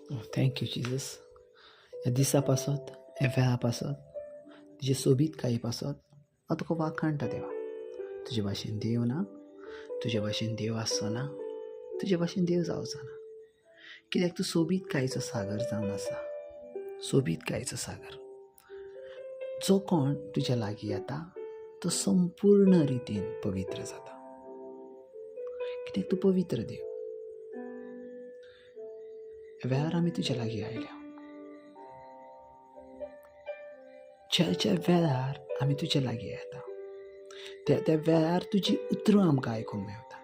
Thank you Jesus. ह्या दिसा पासत, ह्या वेळा पासत, तुजे सोबीतकाये पासत हांव तुका वाखाणटा देवा. तुजे भाशेन देव ना, तुजे भाशेन देव आसचो ना, तुजे भाशेन देव जावचो ना. कित्याक तूं सोबीतकायेचो सागर जावन आसा, सोबीतकायेचो सागर. जो कोण तुज्या लागीं येता तो संपूर्ण रितीन पवित्र जाता, कित्याक तूं पवित्र देव. वेळार आमी तुज्या लागीं आयल्या, ज्या ज्या वेळार आमी तुज्या लागीं येता त्या त्या वेळार तुजी उतरां आमकां आयकूंक मेळटा.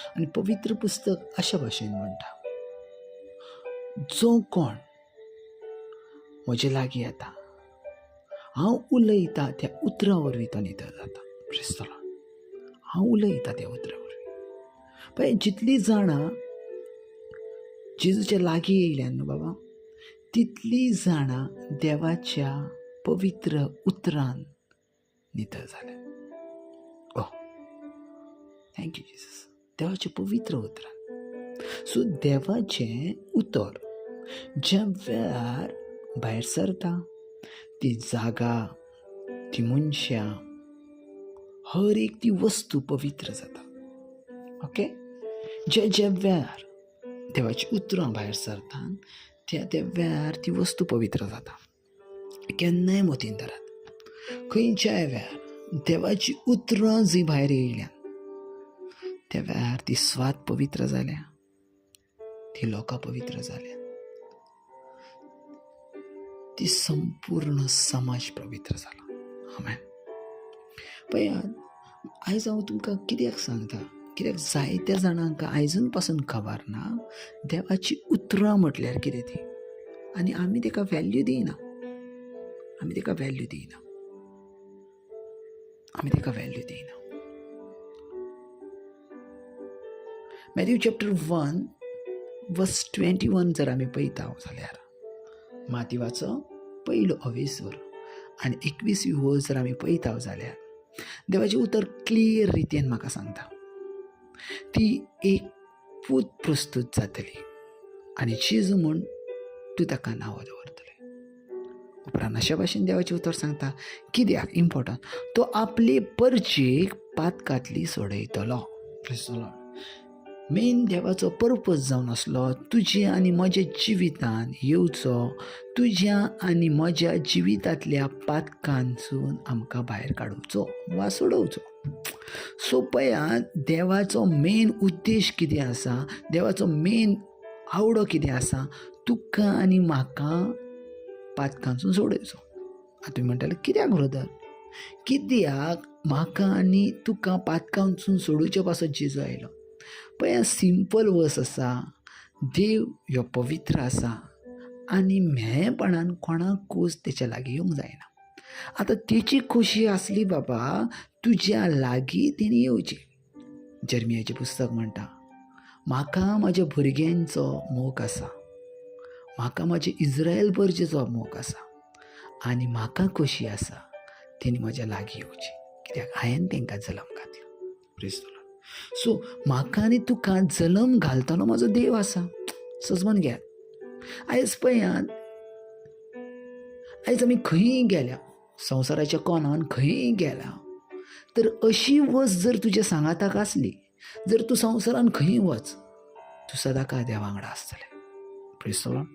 आनी पवित्र पुस्तक अशा भाशेन म्हणटा, जो कोण म्हजे लागीं येता हांव उलयता त्या उतरां वरवीं तो नितळ जाता. क्रिस्ताला हांव उलयता त्या उतरां वरवीं. पळय जितली जाणां जेजूच्या लागीं येयल्यान न्हू बाबा, तितली जाणां देवाच्या पवित्र उतरान नितळ जाल्या. Oh thank you Jesus. देवाचें पवित्र उतरान. सो देवाचें उतर ज्या वेळार भायर सरता ती जागा, ती मनशां, हर एक ती वस्तू पवित्र जाता. ओके, ज्या ज्या वेळार देवाचीं उतरां भायर सरता त्या त्या वेळार ती वस्तू पवित्र जाता. केन्नाय मतीन धरात, खंयच्याय वेळार देवाचीं उतरां जीं भायर येयल्या त्या वेळार ती स्वाद पवित्र जाल्या, ती लोकां पवित्र जाल्या, ती संपूर्ण समाज पवित्र जाला. आमेन. पळयात, आयज हांव तुमकां कित्याक सांगता, कित्याक जायत्या जाणांक आयजून पासून खबर ना देवाची उतरां म्हटल्यार कितें ती, आनी आमी ताका व्हॅल्यू दिना, आमी ताका व्हॅल्यू दिना, आमी ताका व्हॅल्यू दिना. मॅथ्यू चॅप्टर 1 वर्स 21 जर आमी पळयता जाल्यार मातिवाचो पयलो अवेसर आनी 21वी वळ जर आमी पळयता जाल्यार देवाचें उतर क्लियर रितीन म्हाका सांगता, ती एक पूत प्रस्तूत जातली आनी जेजू म्हूण तूं ताका नांव दवरतले. उपरांत अशा भाशेन देवाचें उतर सांगता, कित्याक इम्पॉर्टंट, तो आपले परचेक पातकांतली सोडयतलो. मेन देवाचो पर्पज जावन आसलो तुज्या आनी म्हज्या जिवितान येवचो, तुज्या आनी म्हज्या जिवितांतल्या पातकांसून आमकां भायर काडुचो वा सोडोवचो. सो पळयात, देवाचो मेन उद्देश कितें आसा, देवाचो मेन आवडो कितें आसा, तुका आनी म्हाका पातकांसून सोडोवचो. आतां तुमी म्हणटाले कित्याक ब्रदर, कित्याक म्हाका आनी तुका पातकांसून सोडोवचे पासत जेजू आयलो? पळया, सिंपल वर्स आसा, देव ह्यो पवित्र आसा आनी म्हेळेपणान कोणाकूच तेच्या लागीं येवंक जायना. आतां तेची खोशी आसली बाबा तुज्या लागीं तेणी येवची. जर्मियाचें पुस्तक म्हणटा, म्हाका म्हज्या भुरग्यांचो मोग आसा, म्हाका म्हज्या इज्रायल परजेचो मोग आसा आनी म्हाका खोशी आसा तेणी म्हज्या लागीं येवची, कित्याक हांवें तांकां जल्म घातलो. Praise the Lord. सो म्हाका आनी तुका जल्म घालतलो म्हजो देव आसा. सजमन घेयात. आयज पळयात, आयज आमी खंय गेल्या, संवसाराच्या कोनान खंय गेल्या, तर अशी वस जर तुज्या सांगाताक आसली, जर तूं संवसारान खंय वच, तूं सदांकाळ देवा वांगडा आसतलें. Praise the Lord.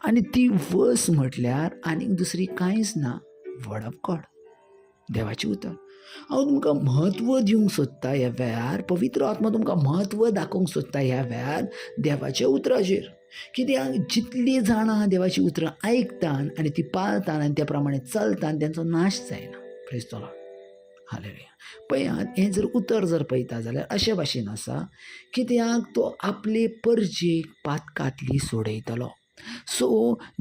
आनी ती वस म्हटल्यार आनीक दुसरी कांयच ना, वर्ड ऑफ गॉड, देवाचें उतर. हांव तुमकां म्हत्व दिवंक सोदता ह्या वेळार, पवित्र आत्मा तुमकां म्हत्व दाखोवंक सोदता ह्या वेळार देवाच्या उतराचेर. कित्याक जितलीं जाणां देवाचीं उतरां आयकतात आनी ती पाळतात आनी त्या प्रमाणे चलतात तेंचो नाश जायना. Praise the Lord. Hallelujah. पळयात, हें जर उतर जर पळयता जाल्यार अशे भाशेन आसा, कित्याक तो आपले परजेक पातकांतली सोडयतलो. सो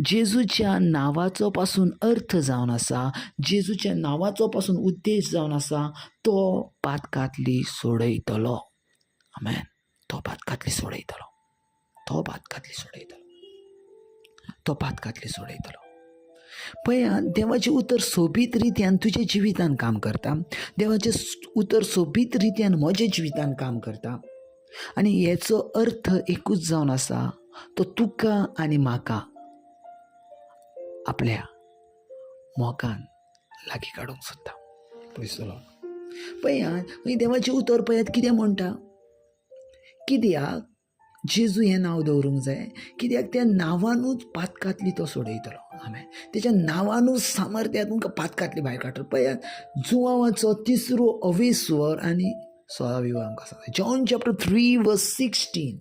जेजूच्या नांवाचो पासून अर्थ जावन आसा, जेजूच्या नांवाचो पासून उद्देश जावन आसा, तो पातकांतली सोडयतलो. आमेन. तो पातकांतली सोडयतलो, तो पातकांतली सोडयतलो, तो पातकांतली सोडयतलो. पळयात, देवाचें उतर सोबीत रित्यान तुज्या जिवितान काम करता, देवाचें उतर सोबीत रित्यान म्हज्या जिवितान काम करता. आनी हेचो अर्थ एकूच जावन आसा, तो तुका आनी म्हाका आपल्या मोगान लागीं काडूंक सोदता. पयसलो पळयात हय देवाचें उतर पळयात कितें म्हणटा. कित्याक जेजू हें नांव दवरूंक जाय? कित्याक त्या नांवानूच पातकांतली तो सोडयतलो. आमेन. तेच्या नांवानूच सामर्थ्या तुमकां पातकांतली भायर काडटलो. पळयात जुवांवाचो तिसरो अवेस्वर आनी 16वी आमकां सांगता. जॉन चॅप्टर 3 वर्स 16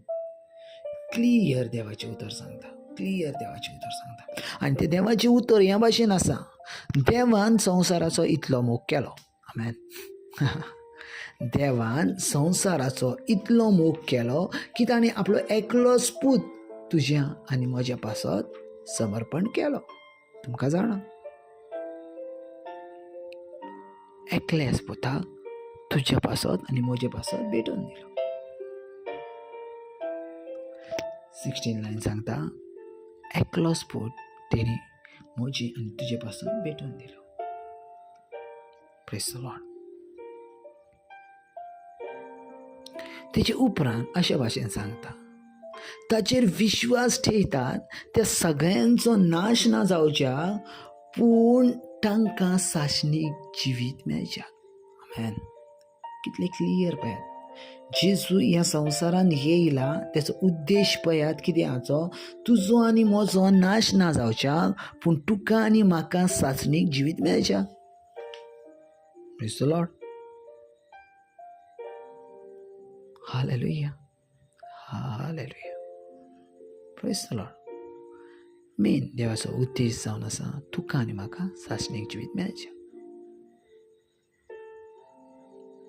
क्लियर देवाचें उतर सांगता. क्लियर देवाचें उतर सांगता. आनी तें देवाचें उतर ह्या भाशेन आसा, देवान संवसाराचो इतलो मोग केलो. आमेन. देवान संवसाराचो इतलो मोग केलो की ताणें आपलो एकलोच पूत तुज्या आनी म्हज्या पासत समर्पण केलो. तुमकां जाणा, एकल्याच पुताक तुज्या पासत आनी म्हज्या पासत भेटून दिलो. 16 लायन सांगता, एकलोच पूत तेणी म्हजी आनी तुजे पासत भेटून दिलो. Praise the Lord. तेचे उपरांत अशे भाशेन सांगता, ताचेर विश्वास ठेयतात त्या सगळ्यांचो नाश ना जावच्या, पूण तांकां सासणीक जिवीत मेळच्या. आमेन. कितलें क्लियर पळयात, जेजू ह्या संवसारान येयला तेचो उद्देश पळयात कितें हाचो, तुजो आनी म्हजो नाश ना जावच्या, पूण तुका आनी म्हाका सासणीक जिवीत मेळच्या. Praise the Lord. Hallelujah. Hallelujah. Praise the Lord. Main देवाचो उद्देश जावन आसा तुका आनी म्हाका सासणीक जिवीत मेळचें.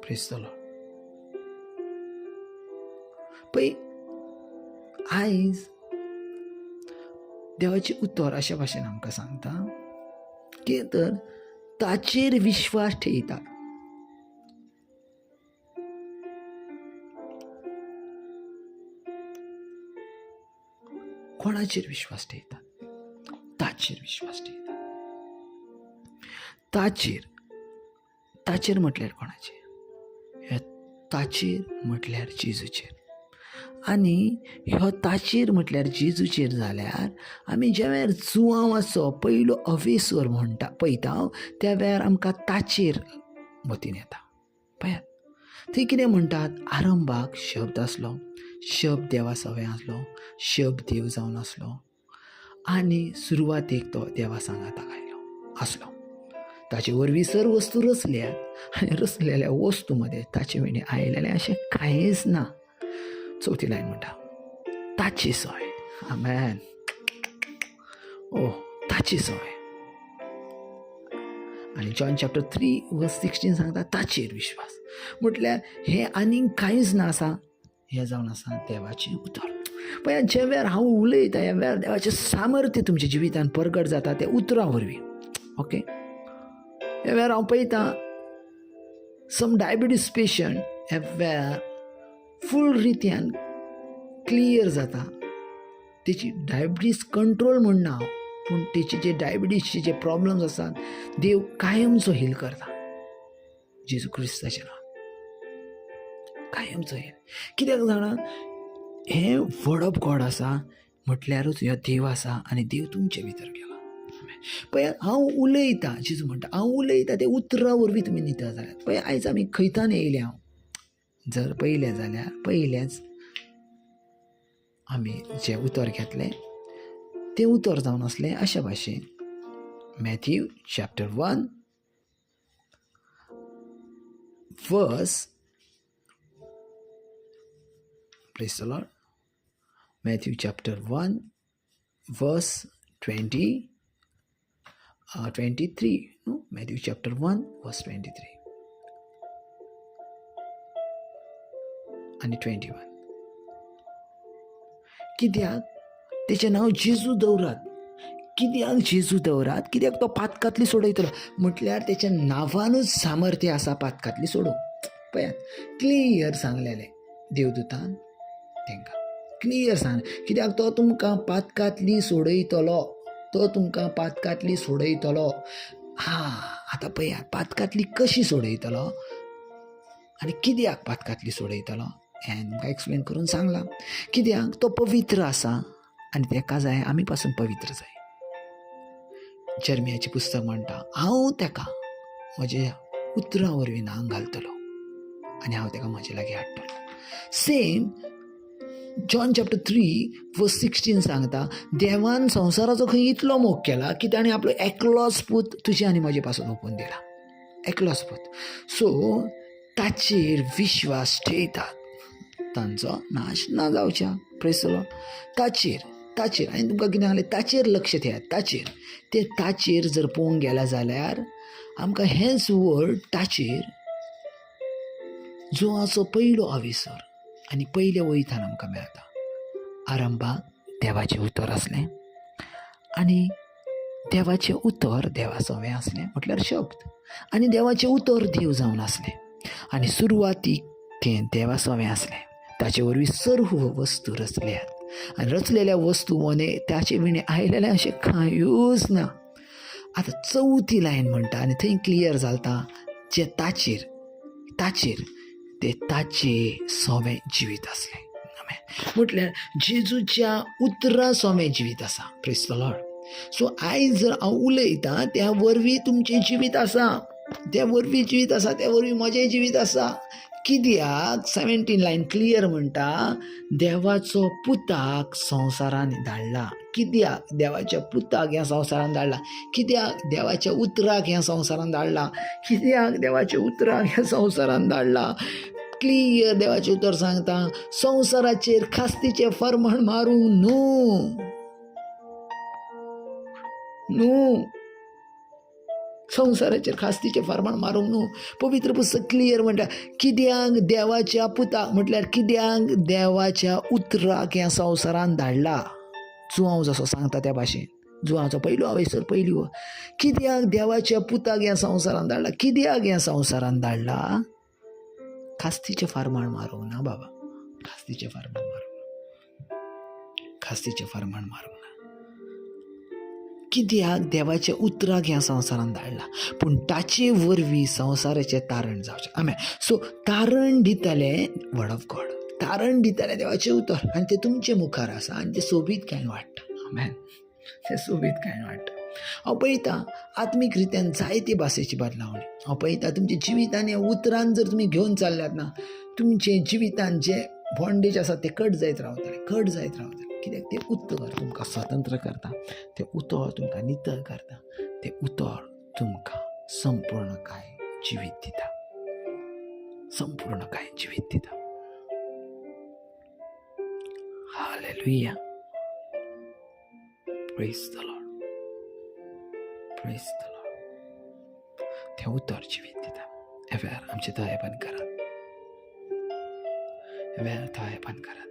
Praise the Lord. पळय आयज देवाचें उतर अशा भाशेन आमकां सांगता की तर ताचेर विश्वास ठेयतात. कोणाचेर विश्वास ठेयतात? ताचेर विश्वास ठेयतात. ताचेर, ताचेर म्हटल्यार कोणाचेर? ह्या ताचेर म्हटल्यार जेजूचेर. आनी ह्यो ताचेर म्हटल्यार जेजूचेर जाल्यार आमी ज्या वेळार जुवांवाचो पयलो अवेसर म्हणटा पळयता त्या वेळार आमकां ताचेर मतीन येता. पळयात थंय कितें म्हणटात, आरंभाक शब्द आसलो, शब्द देवा सवय आसलो, शब्द देव जावन आसलो आनी सुरवातेक तो देवा सांगाताक आयलो आसलो. ताचे वरवीं सर्व वस्तू रचल्यात आनी रचलेल्या वस्तू मदें ताचे विणें आयलेलें अशें कांयच ना. चवथी लायन म्हणटा ताची सोय. आमेन. ओ ताची सोय. आनी जॉन चॅप्टर 3 वर्स 16 सांगता ताचेर विश्वास म्हटल्यार हें आनीक कांयच ना आसा, हें जावन आसा देवाचें उतर. पळय ज्या वेळार हांव उलयता ह्या वेळार देवाचें सामर्थ्य तुमच्या जिवितान परगट जाता त्या उतरां वरवीं. ओके, ह्या वेळार हांव पळयता सम डायबिटीज पेशंट ह्या वेळार फूल रित्यान क्लियर जाता. तेची डायबिटीज कंट्रोल म्हण ना, पूण तेचे जे डायबिटीजचे जे प्रॉब्लम्स आसात देव कायमचो हील करता जेजू क्रिस्ताच्या नांवान. कायमचो हील. कित्याक जाणा, हें वर्ड ऑफ गॉड आसा म्हटल्यारूच ह्यो देव आसा आनी देव तुमचे भितर गेला. पळय हांव उलयतां, जेजू म्हणटा हांव उलयतां ते उतरां वरवीं तुमी नितळ जाल्यात. पळय आयज आमी खंयतान येयले, हांव जर पयलें जाल्यार पयलेंच आमी जें उतर घेतलें तें उतर जावन आसलें अशा भाशेन Matthew chapter 1 verse, praise the Lord, Matthew chapter 1 verse 23, no, Matthew chapter 1 verse 23 आनी 21. कित्याक तेचें नांव जेजू दवरात. कित्याक जेजू दवरात? कित्याक तो पातकांतली सोडयतलो. म्हटल्यार तेच्या नांवानूच सामर्थ्य आसा पातकांतली सोडोवंक. पळयात क्लियर सांगलेलें देवदूतान तांकां, क्लियर सांग, कित्याक तो तुमकां पातकांतली सोडयतलो, तो तुमकां पातकांतली सोडयतलो. हा आतां पळयात पातकांतली कशी सोडयतलो आनी कित्याक पातकांतली सोडयतलो हें तुमकां एक्सप्लेन करून सांगलां. कित्याक तो पवित्र आसा आनी तेका जाय आमी पासून पवित्र जाय. जेरमियाचें पुस्तक म्हणटा, हांव तेका म्हज्या उतरां वरवीं न्हांग घालतलो आनी हांव तेका म्हजे लागीं हाडटलो. सेम जॉन चॅप्टर 3 वर्स 16 सांगता, देवान संवसाराचो खंय इतलो मोग केला की ताणें आपलो एकलोच पूत तुजे आनी म्हजे पासून ओंपून दिला, एकलोच पूत. सो ताचेर विश्वास ठेयतात तांचो नाश ना जावच्या. प्रेस. ताचेर, ताचेर हांवें तुमकां कितें सांगलें? ताचेर लक्ष थेयात. ताचेर, ते ताचेर जर पळोवंक गेला जाल्यार आमकां हेंच वर्ड ताचेर जुवाचो पयलो आविसर आनी पयल्या वयतान आमकां मेळटा. आरंभाक देवाचें उतर आसलें आनी देवाचें उतर देवा सवें आसलें, म्हटल्यार शब्द, आनी देवाचें उतर देव जावन आसलें आनी सुरवातीक तें देवा सवें आसलें. ताचे वरवीं सर्व वस्तू रचल्यात आनी रचलेल्या वस्तू मोने ताचे विणे आयलेलें अशें कांयूच ना. आतां चवथी लायन म्हणटा आनी थंय क्लियर जाता, जे ताचेर, ताचेर ते ताचे सोवें जिवीत आसलें. म्हटल्यार जेजूच्या उतरां सोवें जिवीत आसा. Press the Lord. सो आयज जर हांव उलयतां, त्या वरवीं तुमचें जिवीत आसा, त्या वरवीं जिवीत आसा, त्या वरवीं म्हजें जिवीत आसा. कित्याक 17 लायन क्लियर म्हणटा, देवाचो पुताक संवसारान धाडला. कित्याक देवाच्या पुताक ह्या संवसारान धाडला? कित्याक देवाच्या उतराक ह्या संवसारान धाडला? कित्याक देवाच्या उतराक ह्या संवसारान धाडला? क्लियर देवाचें उतर सांगता, संवसाराचेर खास्तीचें फर्माण मारूंक न्हू, न्हू, संवसाराचेर खास्तीचें फर्माण मारूंक न्हू. पवित्र पुस्तक क्लियर म्हणटा, कित्याक देवाच्या पुताक, म्हटल्यार कित्याक देवाच्या उतराक ह्या संवसारान धाडला. जुआंव जसो सांगता त्या भाशेन, जुआंवचो पयलो आवेसर पयली व, कित्याक देवाच्या पुताक ह्या संवसारान धाडला? कित्याक ह्या संवसारान धाडला? खास्तीचें फारमाण मारूंक ना बाबा, खास्तीचें फारमाण मारूंक ना, खास्तीचें फारमाण मारूंक ना. कित्याक देवाच्या उतराक ह्या संवसारान धाडला? पूण ताचे वरवीं संवसाराचें तारण जावचें. आमेन. सो तारण दितलें वर्ड ऑफ गॉड, तारण दितलें देवाचें उतर आनी तें तुमचे मुखार आसा आनी तें सोबीत कांय वाडटा. आमेन. तें सोबीत कांय वाडटा. हांव पळयतां आत्मीक रित्यान जायते भाशेची बदलावणी हांव पळयतां तुमच्या जिवितान. ह्या उतरान जर तुमी घेवन चल्ल्यात ना, तुमचे जिवितान जे बॉन्डेज आसा ते कट जायत रावतले, कट जायत रावतले. कित्याक तें उतर तुमकां स्वतंत्र करता, तें उतर तुमकां नितळ करता, तें उतर तुमकां संपूर्ण काय जिवीत दिता, संपूर्ण काय जिवीत दिता. Hallelujah. Praise the Lord. Praise the Lord. तें उतर जिवीत दिता. ह्या वेळार आमचे दोळे बंद करात. ह्या वेळार दोळे बंद करात.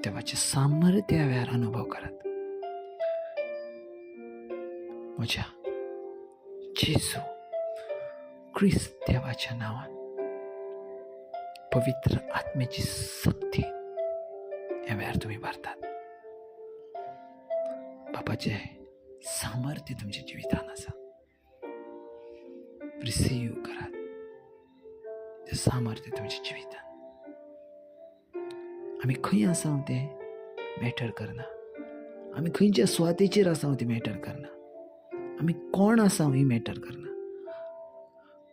देवाचें सामर्थ्य ह्या वेळार अनुभव करात. म्हज्या जेजू क्रिस्त देवाच्या नांवान पवित्र आत्म्याची शक्ती ह्या वेळार तुमी भरतात. बापाचें सामर्थ्य तुमच्या जिवितान आसा. रिसीव करात तें सामर्थ्य तुमच्या जिवितान. आमी खंय आसा तें मॅटर करना, आमी खंयच्या सुवातेचेर आसा तें मॅटर करना, आमी कोण आसा ही मॅटर करना,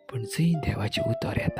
पूण जंय देवाचें उतर येता